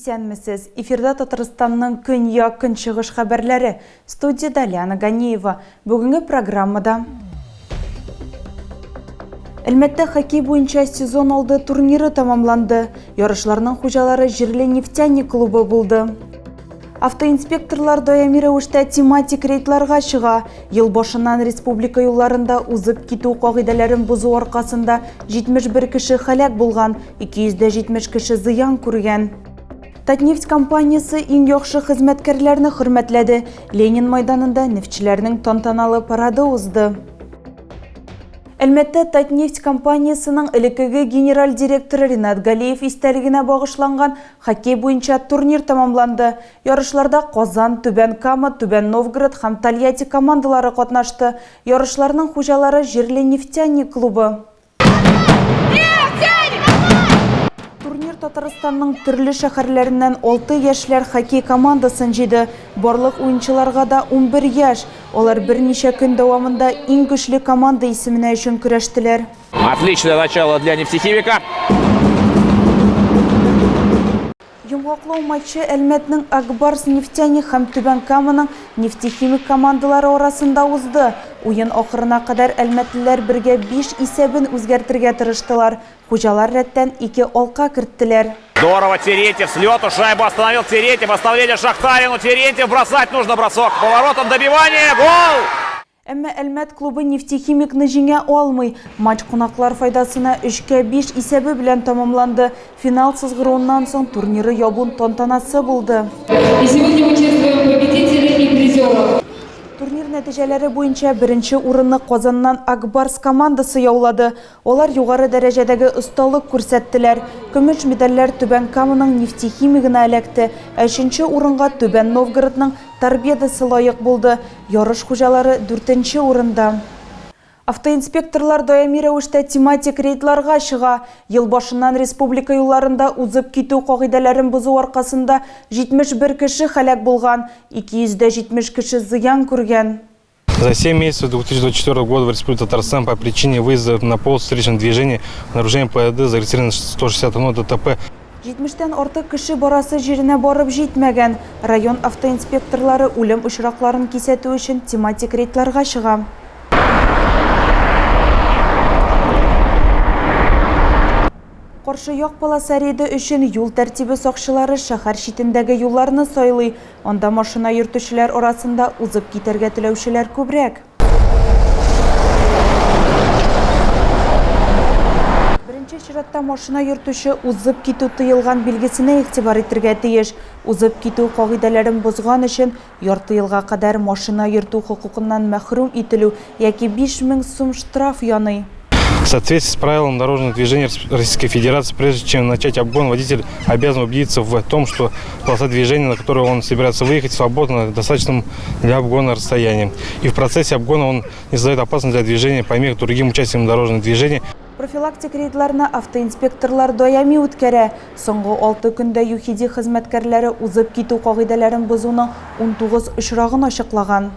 Исәнмесез! Эфирда Татарстанның көньяк-көнчыгыш хәбәрләре. Студиядә Лиана Ганиева. Бүгенге программада Әлмәттә хоккей буенча сезон алды турниры тәмамланды. Ярышларның хуҗалары җирле Нефтяник клубы булды. Автоинспекторлар даими рәвештә тематик рейдларга чыга. Ел башыннан республика юлларында узып китү кагыйдәләрен бозу аркасында 71 кеше һәлак булган, 270 кеше зыян күргән. Татнефть компаниясе иң яхшы хезмәткәрләрне хөрмәтләде. Ленин майданында нефтьчеләрнең тантаналы парады узды. Әлмәттә Татнефть компаниясенең элеккеге генераль директоры Ринат Галиев истәлегенә багышланган хоккей буенча турнир тәмамланды. Ярышларда Казан, Түбән Кама, Түбән Новгород һәм Тольятти командалары катнашты. Ярышларның хуҗалары җирле Нефтяник клубы. Турнир Татарстанның төрле шәһәрләреннән алты яшьләр хоккей командасын җыйды. Барлык уенчыларга да 11 яшь. Алар берничә көн дәвамында иң көчле команда исеменә өчен көрәштеләр. Отличное начало для «Нефтехимика». Йомгаклау матчы Әлмәтнең Ак Барс Нефтяник һәм Түбән Каманың Нефтехимик командалары арасында узды. Уен ахырына кадәр әлмәтлеләр бергә биш исәбен үзгәртергә тырыштылар. Хуҗалар рәттән ике алка керттеләр. Здорово, Терентьев с лету шайбу остановил. Терентьев, оставление Шахтарину. Терентьев, бросать нужно бросок. Поворотом добивание. Гол! Әмма Әлмәт клубы Нефтехимикны җиңә алмый. Матч кунаклар файдасына 3-кә 5 исәбе белән тәмамланды. Финал сызгыруыннан соң турниры ябу тантанасы булды. И сегодня мы чествуем победителей и призеров. Турнир нәтиҗәләре буенча беренче урынны Казаннан Ак Барс командасы яулады. Алар югары дәрәҗәдәге осталык күрсәттеләр. Көмеш медальләр Түбән Каманың Нефтехимигына эләкте, ә өченче урынга Түбән Новгородның Торпедосы лаек булды. Ярыш хуҗалары дүртенче урында. Автоинспекторлар даими рәвештә тематик рейдларга чыга. Ел башыннан республика юлларында узып китү кагыйдәләрен бозу аркасында 71 кеше һәлак булган, 270 кеше зыян күргән. За 7 месяцев 2024 года в Республике Татарстан по причине выезда на полосу встречного движения нарушение ПДД зарегистрировано 161 ДТП. 70-тән артык кеше барасы җиренә барып җитмәгән. Район автоинспекторлары үлем очракларын кисәтү өчен тематик рейдларга чыга. Каршы як полоса рейды өчен юл тәртибе сакчылары шәһәр читендәге юлларны сайлый. Анда машина йөртүчеләр арасында узып китәргә теләүчеләр күбрәк. Беренче чиратта машина йөртүче узып китү тыелган билгесенә игътибар итергә тиеш. Узып китү кагыйдәләрен бозган өчен ярты елга кадәр машина йөртү хокукыннан мәхрүм ителү яки 5000 сум штраф яный. В соответствии с правилами дорожного движения Российской Федерации, прежде чем начать обгон, водитель обязан убедиться в том, что полоса движения, на которую он собирается выехать, свободна достаточным для обгона расстоянием. И в процессе обгона он не создает опасность для движения помех другим участникам дорожного движения. Профилактик рейдларны автоинспекторлар даими үткәрә. Соңгы 6 көндә ЮХИДИ хезмәткәрләре узып китү кагыйдәләрен бозуның 19 очрагын ачыклаган.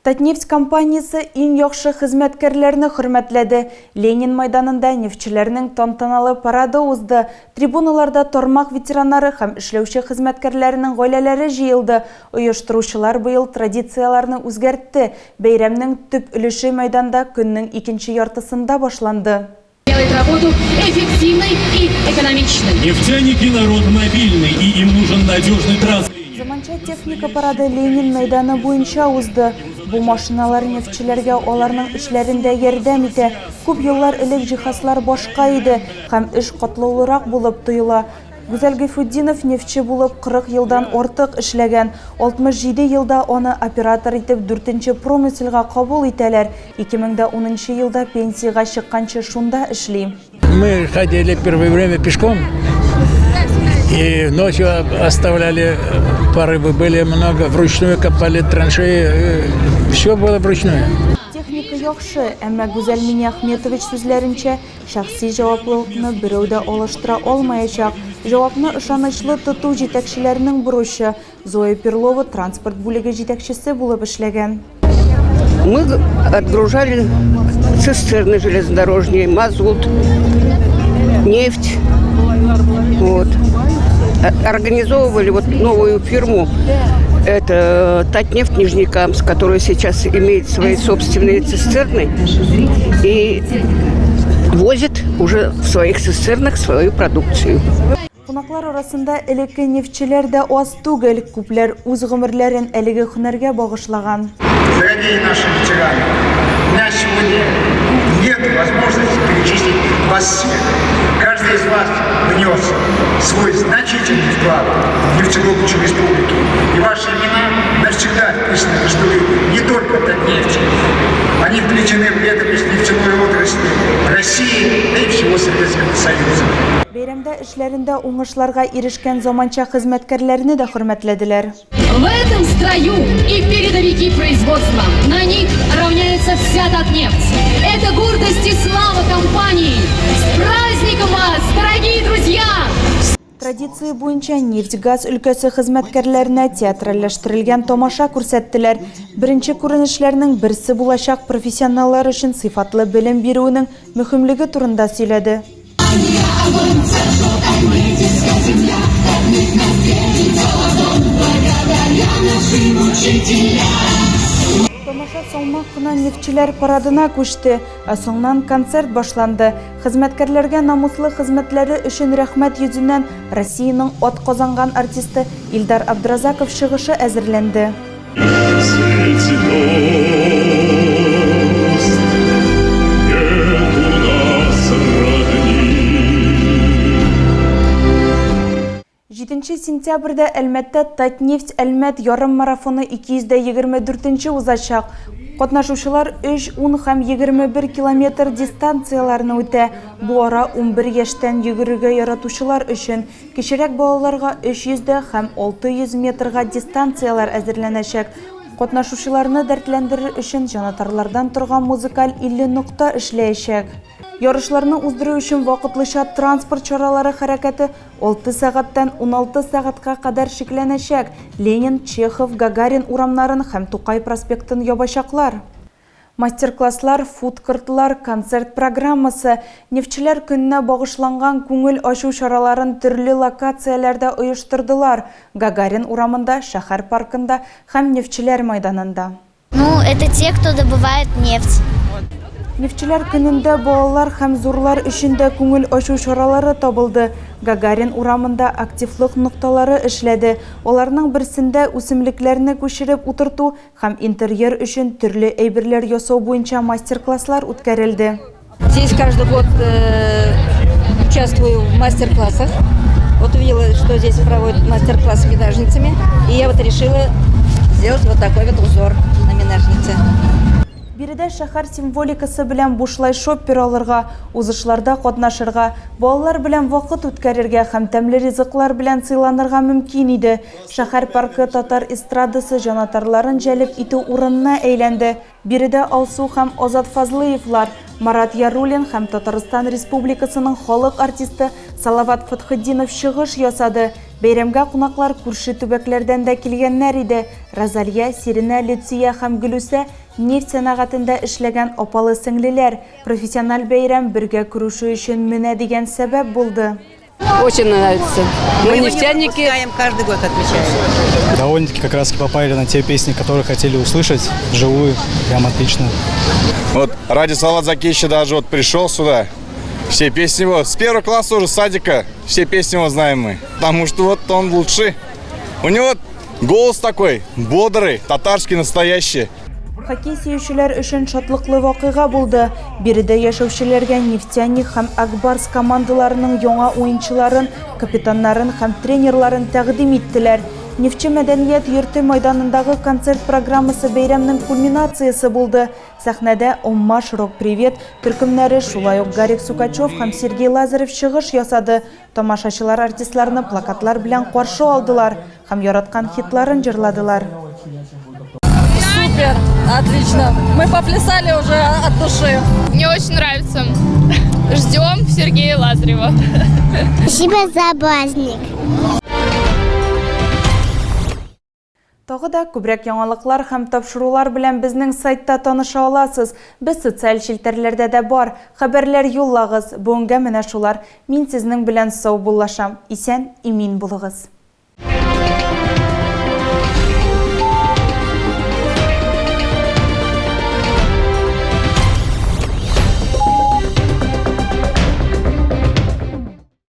Татнефть компаниясе иң яхшы хезмәткәрләрне хөрмәтләде. Ленин майданында нефтьчеләрнең тантаналы парады узды. Трибуналарда тармак ветераннары һәм эшләүче хезмәткәрләренең гаиләләре җыелды. Оештыручылар быел традицияләрне үзгәртте. Бәйрәмнең төп өлеше мәйданда көннең икенче яртысында башланды. Делает работу эффективной и экономичной. Нефтяники народ мобильный, и им нужен надежный транспорт. Заманча техника парады Ленин мәйданы буенча узды. Бу машиналар нефтьчеләргә аларның эшләрендә ярдәм итә. Күп еллар элек җиһазлар башка иде һәм эш катлаулырак булып тоела. Гүзәл Гайфутдинов нефтьче булып 40 елдан артык эшләгән. 67 елда аны оператор итеп 4нче промыселга кабул итәләр. 2010 елда пенсиягә чыкканчы шунда эшли. Мы ходили первое время пешком. И ночью оставляли порывы, были много, вручную копали траншеи, все было вручную. Техника яхшы, әмма Гүзәл Миниахметович сүзләренчә, шәхси җаваплылыкны берәү дә алыштыра алмаячак. Җавапны ышанычлы тоту җитәкчеләренең бурычы. Зоя Перлова транспорт бүлеге җитәкчесе булып эшләгән. Мы отгружали цистерны железнодорожные, мазут, нефть. Вот. Организовывали вот новую фирму, это Татнефть Нижнекамск, которая сейчас имеет свои собственные цистерны и возит уже в своих цистернах свою продукцию. Кунаклар арасында элекке нефтьчеләр дә аз түгел, күпләр үз гомерләрен әлеге һөнәргә багышлаган. Дорогие наши ветераны, у меня сегодня нет возможности перечислить вас всех. Каждый из вас внес свой значительный вклад в нефтедобычу республики. И ваши имена навсегда вписаны в историю не только Татнефти. Они включены в летопись нефтяной отрасли России, да и всего Советского Союза. Бәйрәмдә эшләрендә уңышларга ирешкән заманча хезмәткәрләрне дә хөрмәтләделәр. В этом строю и передовики производства. На них равняется вся Татнефть. Это гордость и слава компании. С праздником вас, дорогие друзья! Традиция буенча нефть-газ өлкәсе хезмәткәрләренә театральләштерелгән тамаша күрсәттеләр. Беренче күренешләрнең берсе булачак профессионаллар өчен сыйфатлы белем бирүенең мөһимлеге турында сөйләде. Тамаша салмак кына нефтьчеләр парадына күчте, ә соңыннан концерт башланды. Хезмәткәрләргә намуслы хезмәтләре өчен рәхмәт йөзеннән Россиянең атказанган артисты Илдар Абдразаков чыгышы әзерләнде. Средь звезд нет у нас родни. 7 сентябрьдә Әлмәттә Татнефть Әлмәт ярыммарафоны 224 узачак. Катнашучылар 3, 10 һәм 21 километр дистанцияләрне үтә. Бу ара 11 яшьтән йөгерергә яратучылар өчен. Кечерәк балаларга 300 дә һәм 600 метрга дистанцияләр әзерләнәчәк. Катнашучыларны дәртләндерер өчен җанатарлардан торган музыкаль 50 нокта эшләячәк. Ярышларны уздыру өчен вакытлыча транспорт чаралары хәрәкәте 6 сәгатьтән 16 сәгатькә кадәр чикләнәчәк. Ленин, Чехов, Гагарин урамнарын һәм Тукай проспектын ябачаклар. Мастер-класслар, фуд-кортлар, концерт программасы, нефтьчеләр көненә багышланган күңел ачу чараларын төрле локацияләрдә оештырдылар. Гагарин урамында, шәһәр паркында һәм нефтьчеләр майданында. Ну, это те, кто добывает нефть. Нефтьчеләр көнендә балалар һәм зурлар өчен дә күңел ачу чаралары табылды. Гагарин урамында активлык нокталары эшләде. Аларның берсендә үсемлекләрне күчереп утырту һәм интерьер өчен төрле әйберләр ясау буенча мастер-класслар үткәрелде. Здесь каждый год участвую в мастер-классах. Вот увидела, что здесь проводят мастер-класс с менажницами. И я вот решила сделать вот такой вот узор на менажнице. Биредә шәһәр символикасы белән бушлай шоппер алырга, узышларда катнашырга, балалар белән вакыт үткәрергә һәм тәмле ризыклар белән сыйланырга мөмкин иде. Шәһәр паркы татар эстрадасы җанатарларын җәлеп итү урынына әйләнде. Биредә Алсу һәм Азат Фазлыевлар, Марат Яруллин һәм Татарстан Республикасының халык артисты Салават Фатхетдинов чыгыш ясады. Бәйрәмгә кунаклар күрше төбәкләрдән дә килгәннәр иде. Розалия, Сиринә, Люция һәм Гөлүсә нефть сәнәгатендә эшләгән апалы сеңлеләр. Профессиональ бәйрәм бергә күрешү өчен менә дигән сәбәп булды. Очень нравится. Мы нефтяники. Каждый год отмечаем. Довольно-таки как раз попали на те песни, которые хотели услышать вживую. Прям отлично. Вот ради Салавата Закиевича даже вот пришел сюда. Все песни его с первого класса уже, с садика, все песни его знаем мы. Потому что вот он лучший. У него голос такой бодрый, татарский настоящий. Хоккей сөючеләр өчен шатлыклы вакыйга булды. Биредә яшәүчеләргә Нефтяник һәм Ак Барс командаларының яңа уенчыларын, капитаннарын һәм тренерларын тәкъдим иттеләр. Нефтче мәдәният йорты майданындагы концерт программасы бәйрәмнең кульминациясе булды. Сәхнәдә Оммаш, Рок Привет төркемнәре, шулай ук Гарик Сукачев һәм Сергей Лазарев чыгыш ясады. Тамашачылар артистларны плакатлар белән каршы алдылар һәм яраткан хитларын җырладылар. Супер, отлично. Мы поплясали уже от души. Мне очень нравится. Ждем Сергея Лазарева. Спасибо за праздник. Тагы да күбрәк яңалыклар һәм тапшырулар белән безнең сайтта таныша аласыз. Без социаль челтәрләрдә дә бар. Хәбәрләр юллагыз. Бүгенгә менә шулар. Мин сезнең белән саубуллашам. Исән, имин булыгыз.